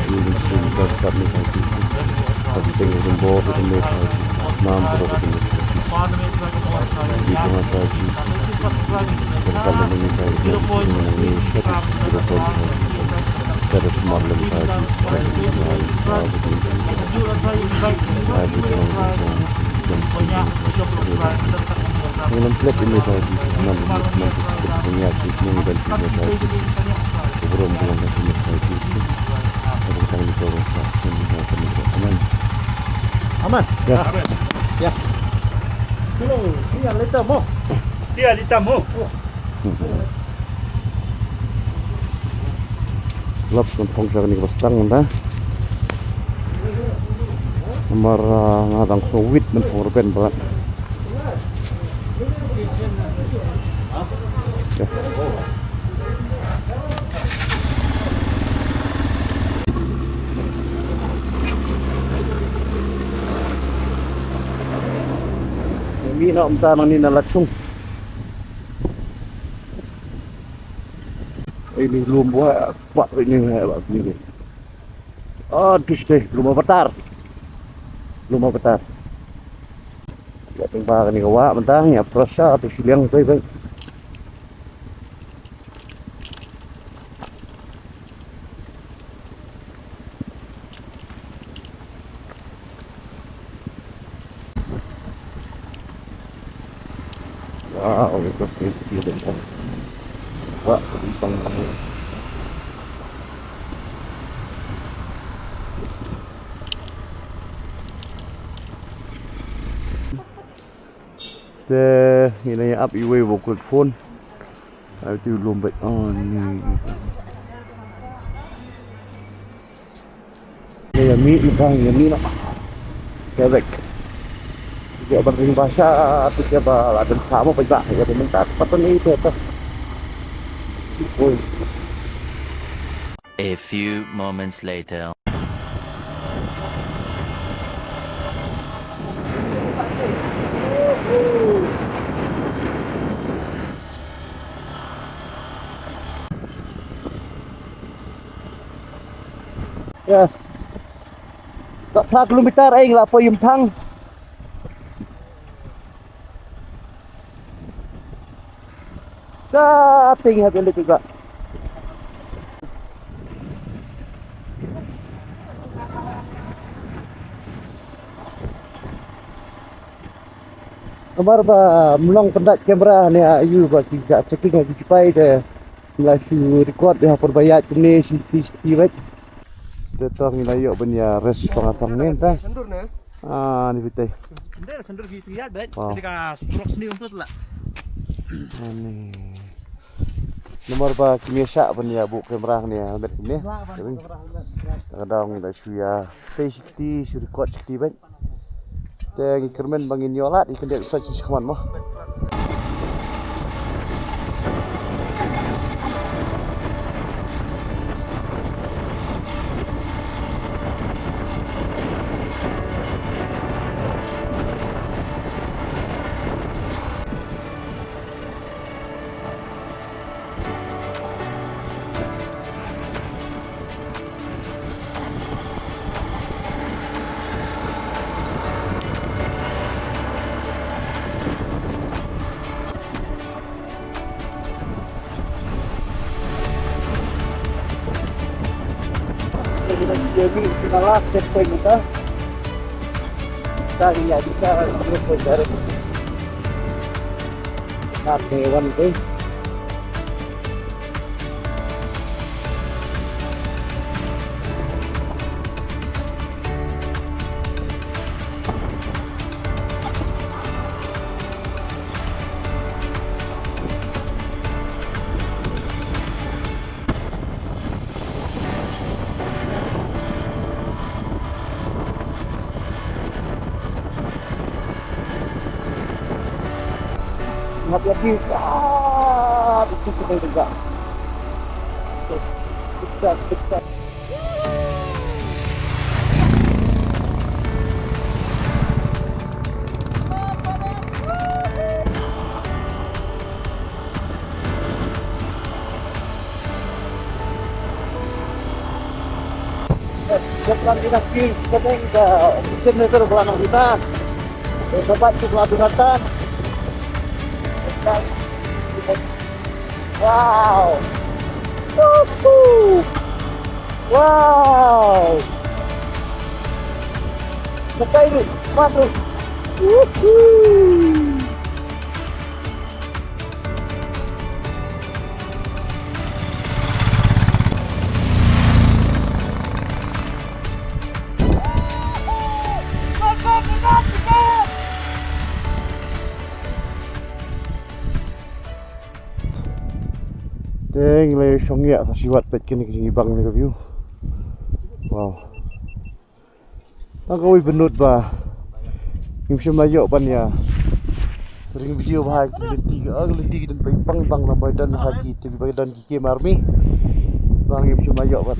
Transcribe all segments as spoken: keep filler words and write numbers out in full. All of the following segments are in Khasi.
Thank you, Lord, for the day of the Lord, for the Lord, for the Lord, for the Lord. Thank you, Lord, for the Lord. Thank you, Lord, for the Lord. Thank you, Lord, for the Lord. Thank you, Lord, for the Lord. Thank you, Lord, for the Lord. Ngan lem plet ïa me, Trai Jisu, ngan lem plet ïa me, Trai Jisu. Ngan lem plet ïa me, Trai Jisu. Ka burom ka long ka jong me, Trai Jisu. Ka burom ka long ka jong me, Trai Jisu. Amen. Amen. Ya. Ya. Kilo, sia lita mo. Sia lita mo. Lap ngan phong sha kane kaba sdang mynta. Namar, ah, nga dang sngew wit ngan phong rben palat. Okay. Mih noh mynta nangne na Lachung. Ini lum buah, buah ini, buah ini. Ah, dus deh, lum avatar. Lum avatar. Ïa, tang ba kane ka wah mynta, ïa, prasa tu shiliang, bye, bye. Ah, okay, okay, okay. Wah, pang. Te ngi la ïa ap iwei ba kut phone. Ai tu lum bad. Oh, ni. Ïa mi, ïa mi noh. Ïa bek. Ïa ba ring ba sha tu ïa ba la don sama ba ïa ba mynta patut ni tu tu. Oi. A few moments later. Yes. Ka phra kilometer ai la poi ym thang. Sa ting ha beli juga. Namar ba mlong pyndat kamera ne ayu ba ki ja checking ha ki sipai te la shu record ha por ba ïaid ne shi ti shi ti bad. Te to ngi la ïoh ban ïa rest pang pang ne ta. Sandur ne? Ah, ni bitai. Sandur, sandur ki ïaid bad. Wow. Ketika surok sini untuk lah. Ani. Namar ba kim ïa shah ban ïa buh kamera ne helmet ne. Wah, ban kamera helmet. Kadang ngi la shu ïa sei shi kti, shu record shi kti bad. Te ngi kyrmen ba ngin ïoh lad ïa kane ka site shi khmat mo. Kita last checkpoint kita. Kita ini ya, kita checkpoint dari. Not me one day. Ngap lagi. Ah, betul, betul juga. Betul, betul. Sekarang kita kiri, kita ke oxygen itu bulan hutan. Tempat itu bulan hutan. Wow. Woohoo. Wow. Sampai ni, masuk. Woohoo. Te ngi la shong ïa sa shiwat peit kine ki jingibang ne ka view. Wow. Nga kawei pynlut ba ngim shym la ïoh ban ïa ring video ba ha ki lynti, ha ki lynti ki don ba pang pang lem ba don ha ki, te ba don ki kem army. Ba ngim shym la ïoh ban.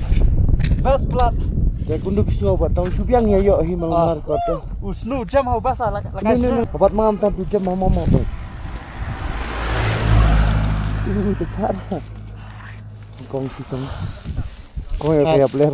Best blood. Te kumno phi sngew ba tang shu biang ïa ïoh hi ma la mar kot te. U snu jam ha u basa la, la kai snu. Bat ma ngam tang tu jam ha ma ma ba. Uh, te khat. Kong si kong. Kong ïa ïa bler.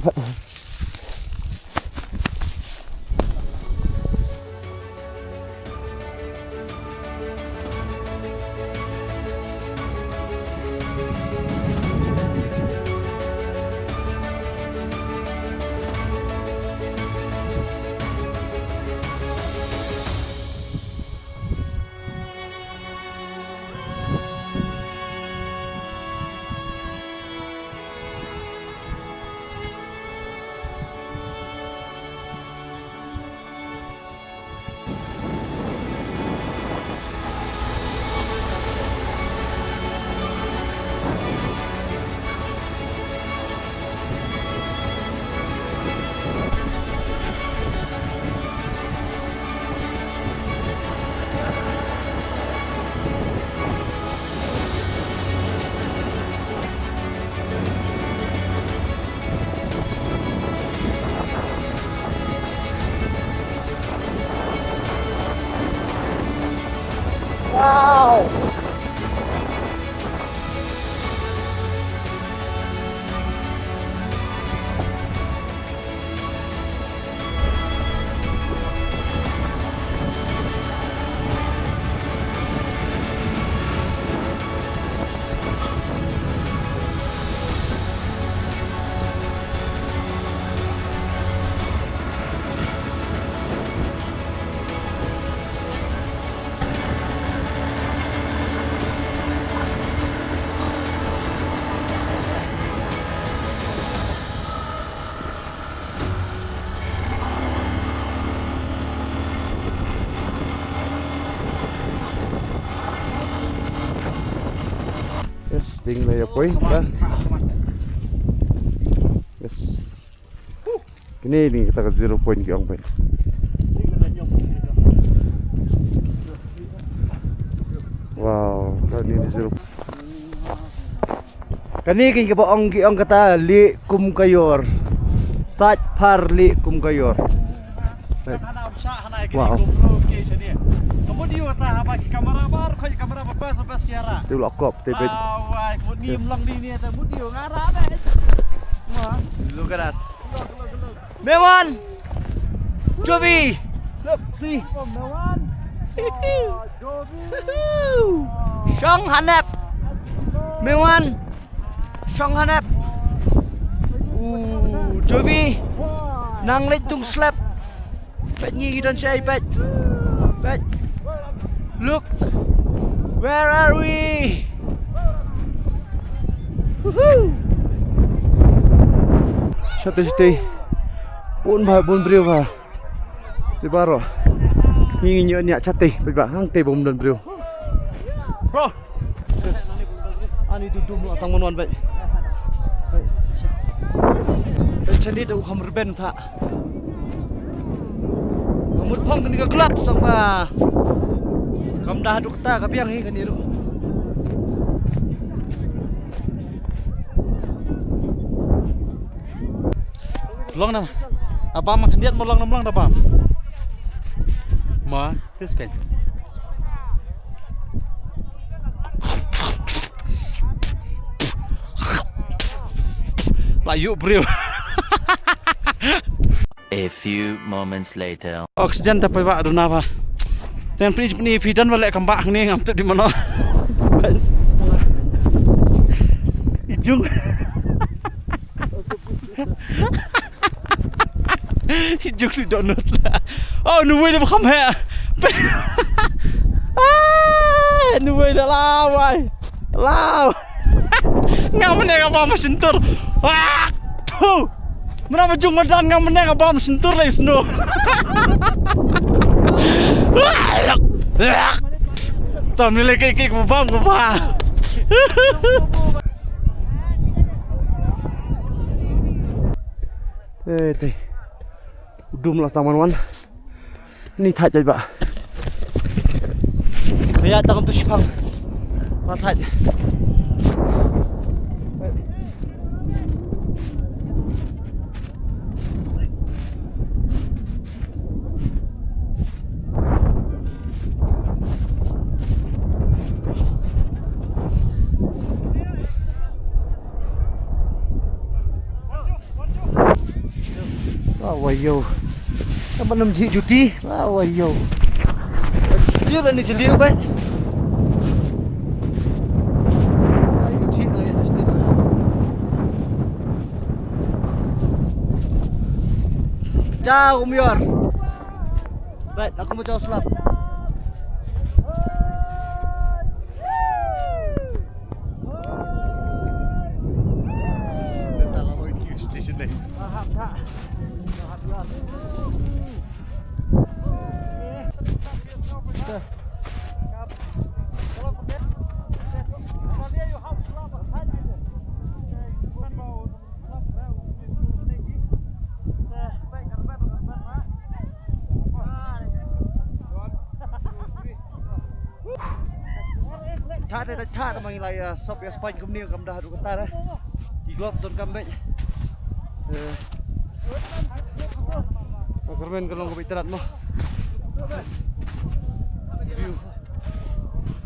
Wow. Yes, ding la ïa poi. Yes. Kine ding kata ka zero point ki ong peit. Wow, kane ding zero. Kane kane kaba ong ki ong kata lieh kum ka ïor. Sait phar lieh kum ka ïor. Wow. Te u la kop te peit. Look at us. Mengwan. Jovi. Look, see. Shong hanep. Mengwan. Shong hanep. U Jovi. Nang leit dung slap. Peit ngi ngi don shaei peit. Peit. Look. Where are we? Woohoo! Shatei shatei. Bun bha bun briew bha. Te baroh. Ngi ngi ñiah ñiah shatei peit ba hangtei bym don briew. Bro. Ani dudum la tang man wan beit. Beit shane da u kham rben tha. Mut phong kane ka club song ba. Kam da duk ta ka biang hi kane ruh. Long nam. Abam khyndiat mo long nam long da bam. Ma, tis kan. La yu briew. A few moments later. Oxygen ta poi ba duna ba. Ten pni pni phi dan ba leh kam ba ni ngam tu di mano. Ijung. Ijung li donut. Oh, nu wei le ba kham he. Ah, nu wei le la wai. Law. Nga mane ka bam shyntur. Wah! Thu. Mra ba jung madan nga mane ka bam shyntur lai sno. Tam ni le ke ke ko bam ko ba. Eh, te. Dum la saman wan. Ni thait jait ba. Ïa ta kam tu shipang. Ma thait. Awayo. Ka ban ym jih juti. Awayo. Jih ban ni jeli ban. Ayo jih na ya justin. Jao, um yor. Bad, aku mau jao slap. Tha te tha te ma ngi la ïa sop ïa Spain kumne kam da haduh katta. Ki gloves don kam beit. Eh. Ka kyrmen ka long ka beit trat mo. View.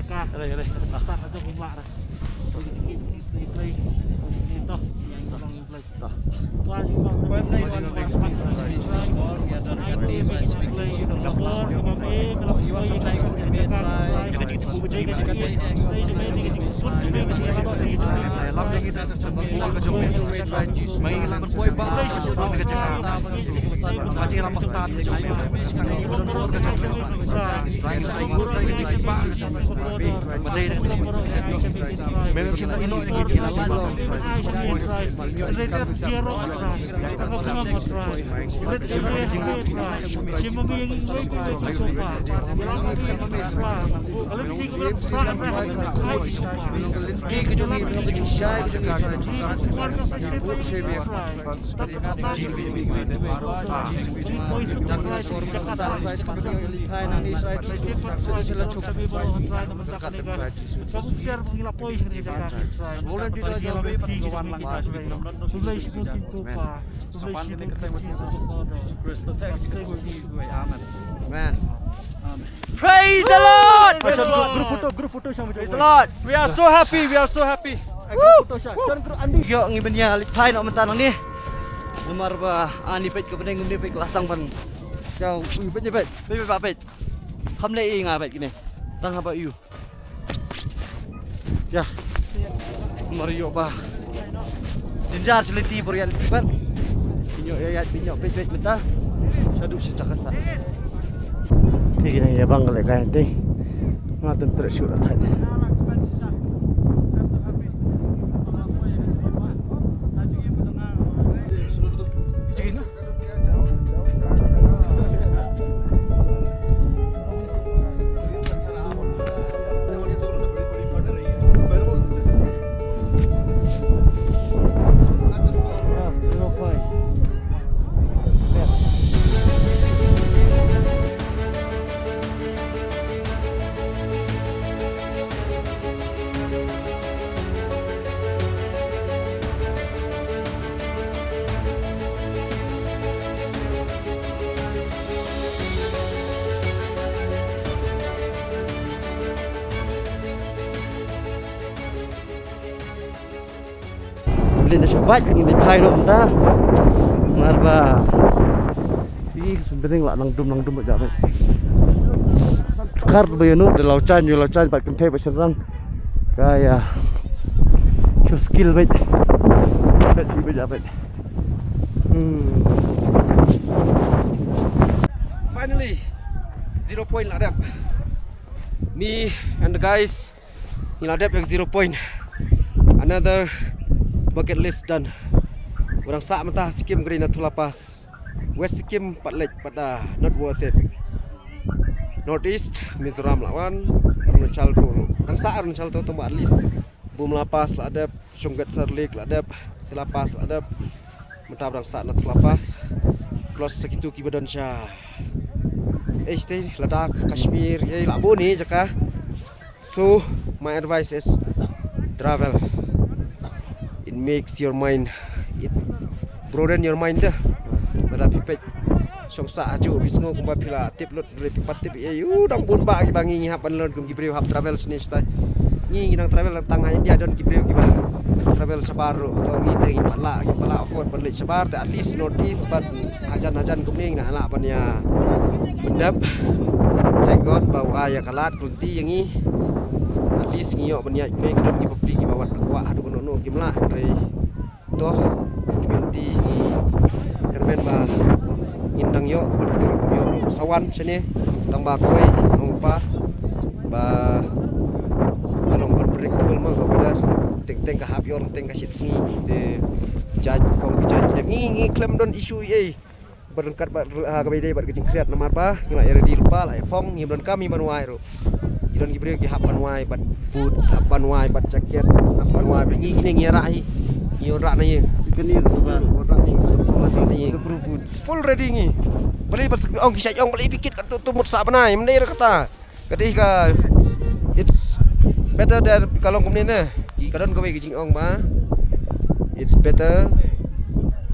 jaka. Start la jong kumba. Amen. Praise the Lord. Praise the Lord. Praise the Lord. We are so happy. We are so happy. Ïoh ngi ban ïa leit phai noh mynta nangne. Namar ba ani peit ka bneng kumne peit ka la sdang ban. Ïoh, u peit, peit, peit, peit, peit. Kham leh i nga peit kine. Tang haba ïoh. Ïa. Mar ïoh ba. Jynjar sha lynti bor ïaid lynti ban. Phin ïoh ïaid, phin ïoh peit peit mynta. Shaduh sha jaka sah. Te ki nang ïa bang ka lehkai hangtei. Nga tym treh shuh la thait. Blit na shabat ngi dei phai noh mynta. Mar ba i ka symdring la nang dum nang dum ba ja bad. Kar ba ïa no da law jan ïa law jan bad kynthei bad shynrang. Ka ïa show skill bad. Bad i ba ja bad. Hmm. Finally, zero point la dep. Me and the guys ngi la dep ïa ka zero point. Another bucket list done. Ba dang sah mynta Sikkim ka dei Nathula Pass. West Sikkim pat leit pat da, not worth it. North East, Mizoram la wan, Arunachal ruh. Dang sah Arunachal to, tang ba at least Bumla Pass la dep, Shongket Sar Lake la dep, Sela Pass la dep. Mynta ba dang sah Nathula Pass. Plus sa kitu kiba don sha, eh, state, Ladakh, Kashmir, eh, la bun hi jaka. So, my advice is travel. It makes your mind, it broaden your mind dah. Lada phi peit shong sah hajuh phi sngew kumba phi la tip lut, phi pat tip ïa u dang bun bah kiba ngi ngi hap ban learn kum ki briew hap travel shane shatai. Ngi ngi nang travel tang ha India, don ki briew kiba travel shabar ruh. To ngi te ngi pat lah, ngi pat lah afford ban leit shabar, te at least North East bad hajan hajan kumne ngi nang lah ban ïa pyndep. Thank God ba u ai ïa ka lad ka lynti ïa ngi. At least ngi ïoh ban ïaid kumne, ki don ki bapli kiba wat kwah haduh kano kano kim lah, hynrei to community ngi kyrmen ba ngin dang ïoh bad kito ki Sa wan shane tang ba kawei nongpa ba ka long unpredictable ma ka weather. Teng teng ka hap ïor, teng ka shit sngi. Te judge, kong ki judge ngi, ngi khlem don issue ei. Bad ryngkat bad, ha, kaba ïadei bad ka jingkhriat namar ba ngi la ïa ready lypa, la ïa phong, ngim donkam ïa ban wai ruh. Ki don ki briew ki hap ban wai bad boot, hap ban wai bad jacket, hap ban wai bad ngi, ngi, ngi ïa rah hi. Ngi ïa rah na ïa. Ngi ïa rah na ïa. Full ready ngi. Balei bad ong ki shait ong balei bikit katto, to mut sa bnai, mynta ïa kata. Ka dei ka, it's better than ka long kumne ne. Ki ka don kawei ka jingong ba, it's better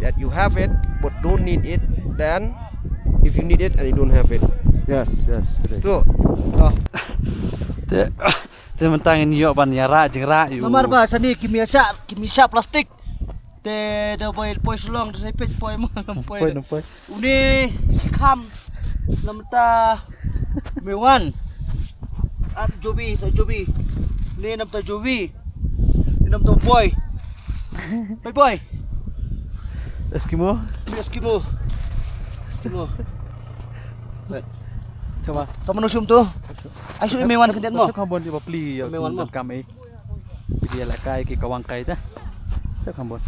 that you have it but don't need it than if you need it and you don't have it. Yes, yes, correct. Sto. Oh. Te, te mynta ngin ïoh ban ïa rah jingrah ïa u. Namar ba shane kim ïa shah, kim ïa shah plastik. Te da poi, poi shlong, da sa peit poi ma, poi. Poi, poi. Une kham namta Mewan. At Jobi, sa Jobi. Ne namta Jobi. Ne namta boy. Bye boy. Eskimo. Ne Eskimo. Eskimo. Bye. Sama. Sama no shum tu. Ai shu Mewan khyndiat mo. Kham bon di bapli ïa Mewan mo. Kam ei. Phi ïa la kai ki kawang kai ta. Te kham bon.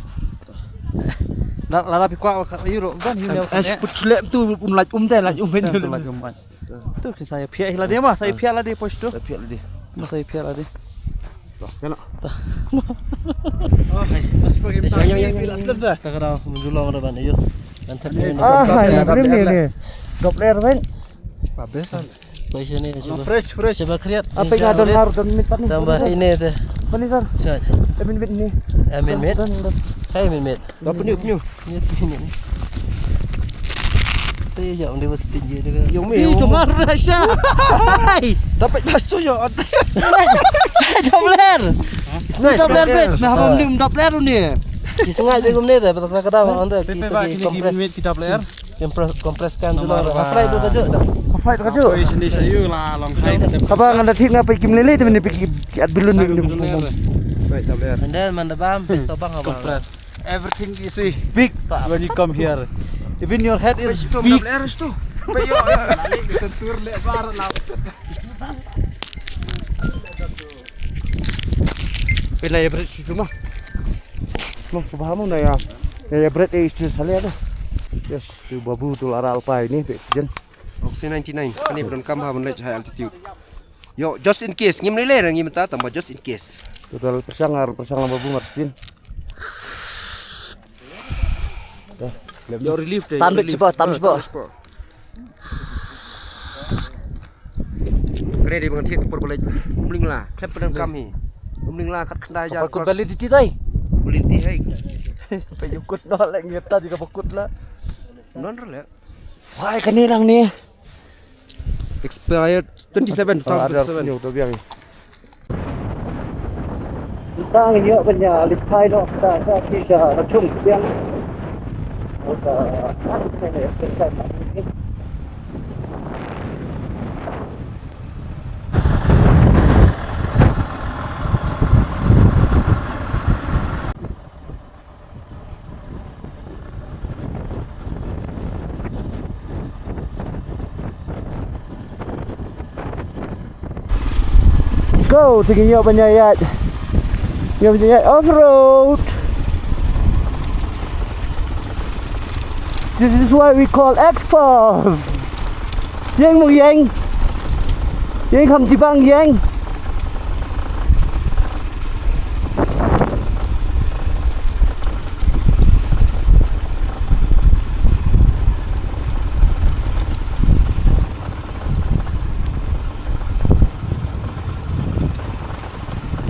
La la phi kwah ka euro ban hi ne. Ai put slep tu um lait um te lait um ben. Lait um ban. Tu ki sa ïa phiah la de ma, sa ïa phiah la de pos tu. Sa ïa phiah la de. Ma sa ïa phiah la de. Kena. Ta ka dau mun julong da ban ïa. Ah, hai, ni ni. Doppler ban. Fresh, fresh. Cuba kriat. Apa yang ada ngar dan mit tadi? Tambah ini teh. Apa ni, Sar? Sat. Amin mit ni. Amin mit. Dan, dan. Hai, amin mit. Apa ni, apa ni? Ni, ni, ni. Teh ya, undi bas tinggi dia. Yang mi. Ih, jangan rasa. Hai. Dapat bas tu ya. Doppler. Doppler bet. Nah, apa ni doppler ni? Kisngai dia gum ni teh, betul kata anda. Kita kompres. Kita doppler. Compress kan tu lah. Flight tu tajuk dah. Flight tajuk. Oi, sini saya lah long hai kata. Apa ngada thik ngapa kim lele tu ni piki at bilun ni. Flight tablets. And then manda bam, peso bang apa. Compress. Everything is big when you come here. Even your head is big. Tablets tu. Peyo. Lali sentur lebar lah. Pina ya berit cucu mah. Mah, paham na ya. Ya, ya berit eh cucu salia tu. Yes. Tu babu tu lara alpa ini be oxygen. Oxy ninety-nine. Kane ba donkam ha ban leit high altitude. Ïoh, just in case ngim lei lei ngim mynta tang ba just in case. Tu dal pyrshang ar pyrshang lem babu mar sien. Ïoh relief de. Tam bit spa, tam spa. Kane dei ba ngan thied por ba leit Umlingla. Khlem pyndonkam hi. Umlingla kat khyndai hajar. Apa kut validity tai? Validity hai. Pe yu kut no leh ngiat ta di ka ba kut la. Non rle. Wai kane lang ni. Expired twenty-seven, two thousand twenty-seven. Nyo to biang. Tang nyo ban ïa lip phai no ta ta ti sha na chung biang. Ta ta ta. Go, te ngi ïoh ban ïaid. Ïoh ban ïaid off road. This is why we call Expos. Ïeng mo ïeng. Ïeng kham jibang ïeng.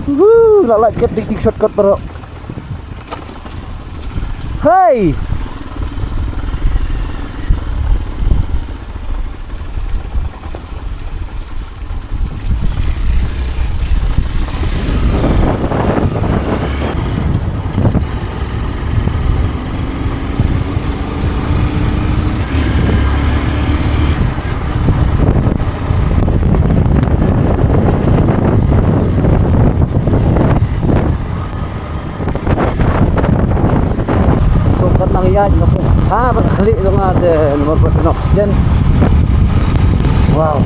Woo, la lait ket dik dik shortcut baroh. Hey! So kat nang ïaid nga sngewbha khlieh jong nga te namar ba ka oxygen. Wow.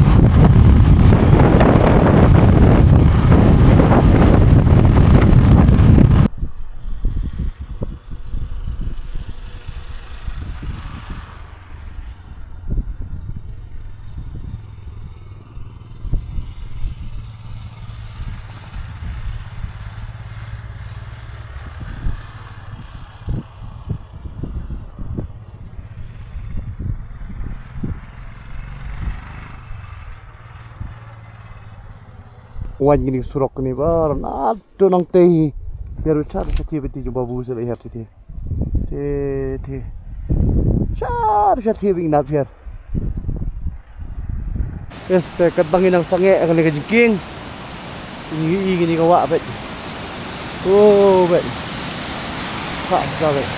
Wan kine ki surok kine ba na to nang tei. Biar u char sa tie beti jumpa bu sa lehar tie. Te, te. Shar, shar thie bing nat phiar. Yes, te kat bang ngi nang sangeh kane ka jingkieng. Ngi i kane ka wah bet. Oh, bet. Ka, ka bet.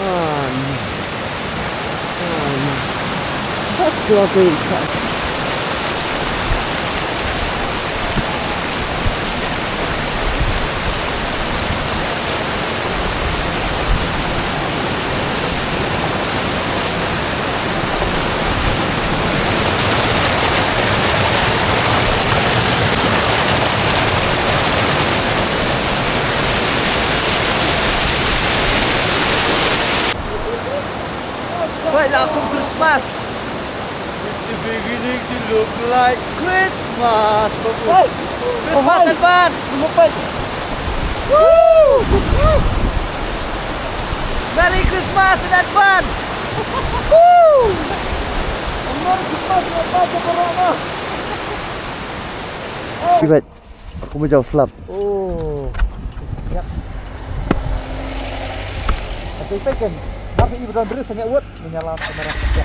Ah, ni. Ah, ni. Ka, ka, ka, ka. Wait, la kum Christmas. It's beginning to look like Christmas. Hey! Christmas advance. Woo! Merry Christmas in advance. Woo! Merry Christmas in advance, corona. Kibat. Aku mau jauh slap. Oh. Yap. Aku ikan. Tapi ibu dan beri sangat wet menyalam kamera. Ya.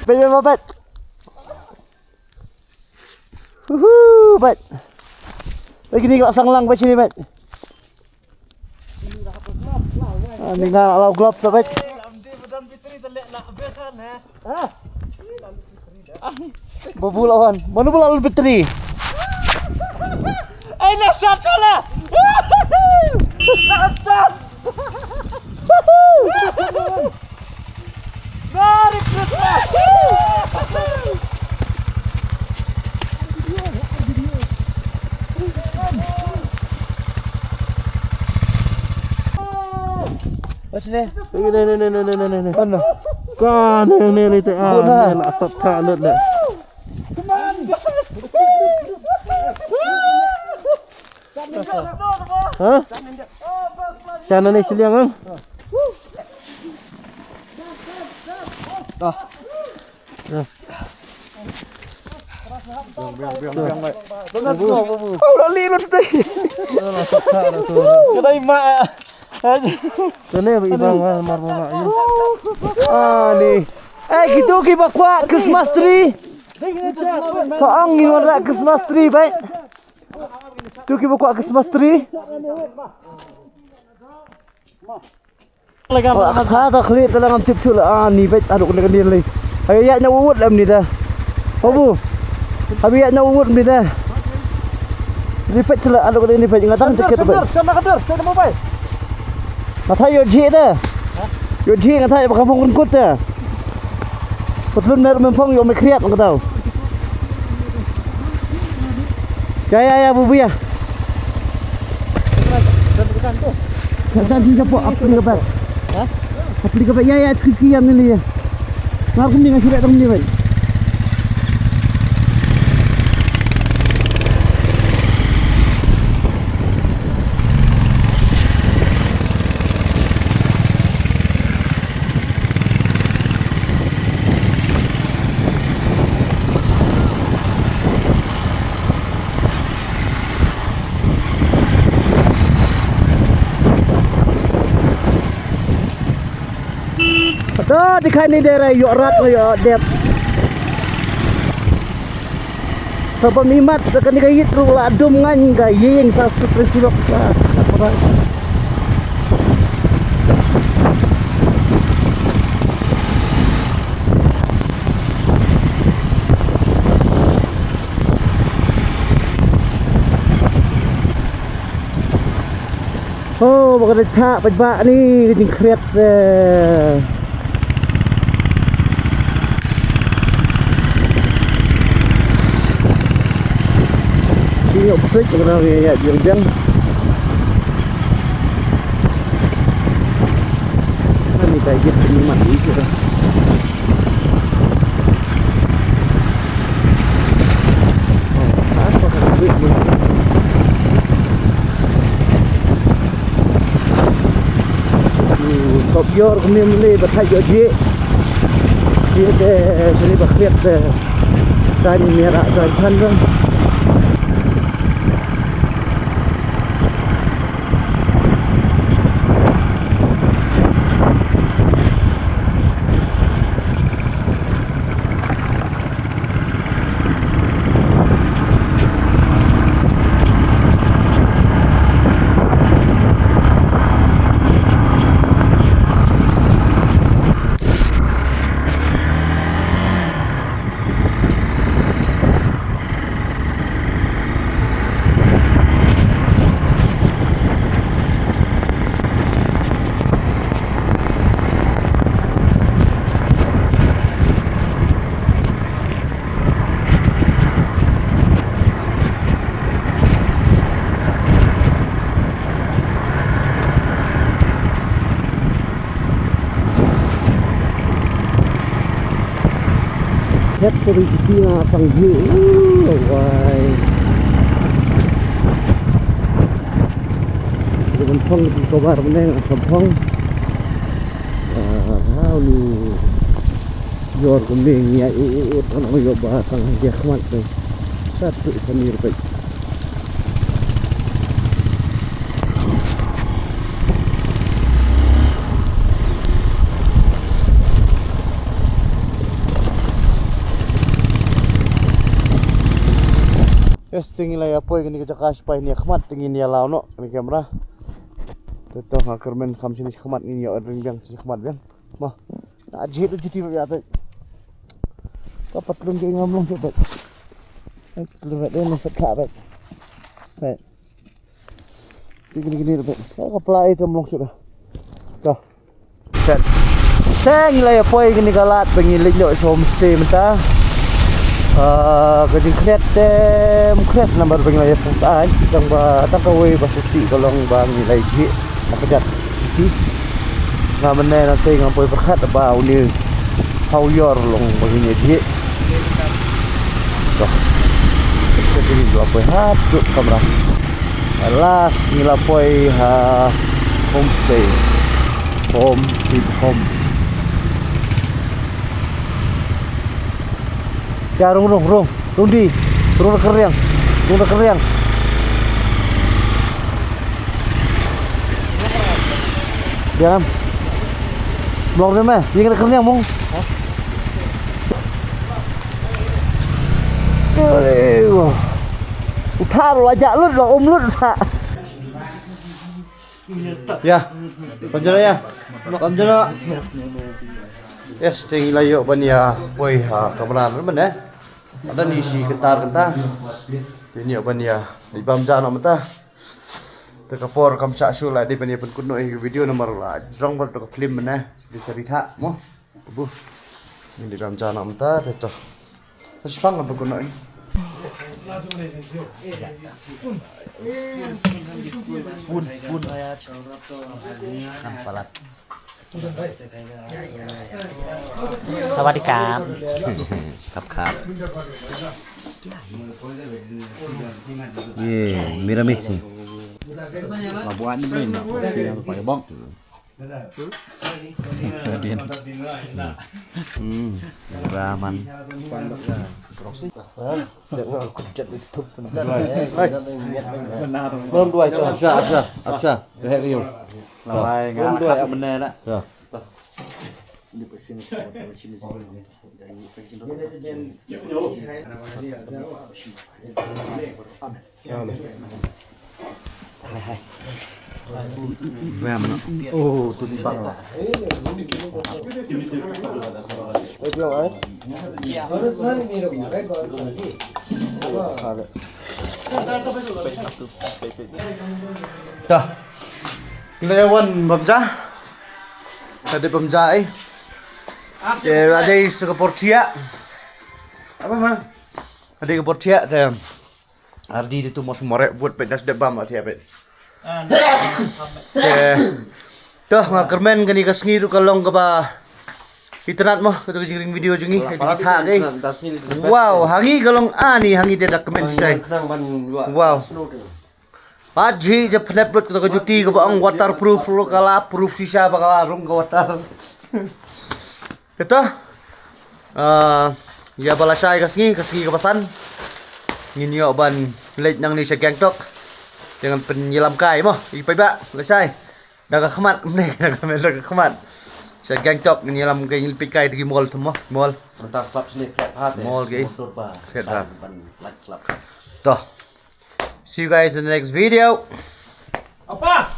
Bye, bye, bye, bye. Uhu, bad. Lagi ni, kau sang lang, bad sini, bad. Ah, ni nga lau glove, bad. Babu lawan. Mana bola lalu bateri? Ai, na shot, shot lah. Last dance. Merry Christmas! What's this? Ni, ni, ni. Ano? Ka, ni, ni, ni, ni. Ah, ni, la sat ka, ni, ni. Ha? Sana ni siliang, ah. Ah. Ya. Biang, biang, biang, biang, mate. Oh, la li lu tu. Kena imak. Kena imak, mar, mar, mar, ya. Ah, ni. Eh, kitu kiba kwah Christmas tree. Sa ang ngin wan rah Christmas tree, bad. Tu kiba kwah Christmas tree. Lega, oh, kha ta khlieh ta la ngam tip shuh la, ah, ni bad, haduh kane kane lei. Haba ïaid na wut lem ni ta. Babu. Haba ïaid na wut ni ta. Ni bad shuh la, haduh kane ni bad, nga dang jaket bad. Shem na ka dur, shem na mobile. Nga thait ïoh jhieh ta. Ïoh jhieh nga thait ba ka phong kynkut ta. Patlun mer mem phong ïoh me khriat nga daw. Ya, ya, ya, bubu ya. Kan, kan, sini siapa? Apa ni kabar? Ha? Apa ni kabar? Ya, ya, excuse me, ya, ni, ya. Aku ni ngasih datang ni, bad. To, te kane dei re ïoh rat ïoh dep. To, ba mi mat da kane ka ïit ruh la dum ngan ka ïing sa sutri surok ka. Oh, ba ka dei thah ba ba ni ka jingkhriat. Eh. Ki ïoh prik ba ka dei ïa jong jong. Ani ka jit ni mat ni ka. Top yor kumne mle ba thait yor jie. Jie te sini ba khriat te. Tani mera tani than. Hep kari kiti na tang ju. Wai. Di ban phong di kobar meneng asam phong. Ah, hau ni. Yor kumne ngi ai u u u tang ong yor ba tang dia khmat te. Satu samir pe. Yes, te ngi la ïa poi kane ka jaka sha pai ne khmat te ngin ïa law noh kane ka kamra. Te to nga kyrmen kham shini khmat ngin ïa ring biang shi khmat biang. Mo. Na jit tu jiti ba ïa te. Ka patlun ke ngam long shu te. Ai, patlun ba de no pat kha ba. Ba. Kini kini ba. Ka pla ai tam long shu da. Ka. Chat. Te ngi la ïa poi kini ka lad ba ngi leit noh sha homestay mynta. Ah, ka jingkhriat te, khriat namar ba ngi la ïa poi ai tang ba tang kawei ba shisha ka long ba ngi la ïa jih. Na ka jat. Nga mynne na te ngam poi pyrkhat ba uni ha u yor long ba ngin ïa jih. Ka jingïa poi ha tu kamra. Last ngi la poi ha homestay. Home sweet home. Ïa rung rung rung. Rung di. Rung da ka riang. Rung da ka riang. Ïa. Mlong de me. Ïa da ka riang mong. Ïa. U thar la jak lut la um lut u thar. Ïa. Pynjara ïa. Pynjara. Yes, te ngi la ïoh ban ïa poi ha kamra na mynne. Ada ni shi kyntar kyntar. Te ngi ïoh ban ïa. Dei bam ja na mynta. Te ka por kam shah shu la dei ban ïa pynkut noh ïa ka video namar la jrong bad ka film mynne. Dei sha ri tha mo. Buh. Ngin dei bam ja na mynta te to. Sa shipang ka bakun noh. Spoon, spoon. Kan palat. Sawadee krab. Kap kap. Ye, miramis ni. Labuan ni boleh nak. Pakai bong. Kemudian. Hmm, ramen. Hai. Belum dua itu. Absha, absha, absha. Dah, dah. Lai ngah khat mynne na. Dah. Amen. Amen. Oh, tu di bang. Dah. Kita wan bamja. Tadi bamja eh. Ke ada isi ke portia. Apa ma? Ada ke portia te. Ardi itu mau semorek buat pedas debam arti apa? Eh, tuh nga kyrmen kane ka sngi ruh ka long kaba itynnad mo, kato ka jingring video jong ngi. Kita ke. Wow, ha ngi ka long ani, ha ngi te da kmen shai. Wow. Pat ji je pynep lut kato ka juti kaba ong waterproof, ruh ka la proof shisha ba ka la rung ka water. Kato. Ah, ïa ba lashai ka sngi, ka sngi kaba san. Ngin ïoh ban leit nangne sha Gangtok. Te ngan pynïalam kai mo. I paidbah, lashai. Da ka khmat, ne, da ka khmat, da ka khmat. Sha Gangtok ngin ïalam kai, ngin peit kai da ki mall tu mo, mall. Mynta slap sini flat hat. Mall ki. Motor ba. Flat hat. Ban light slap. To. See you guys in the next video. Apa?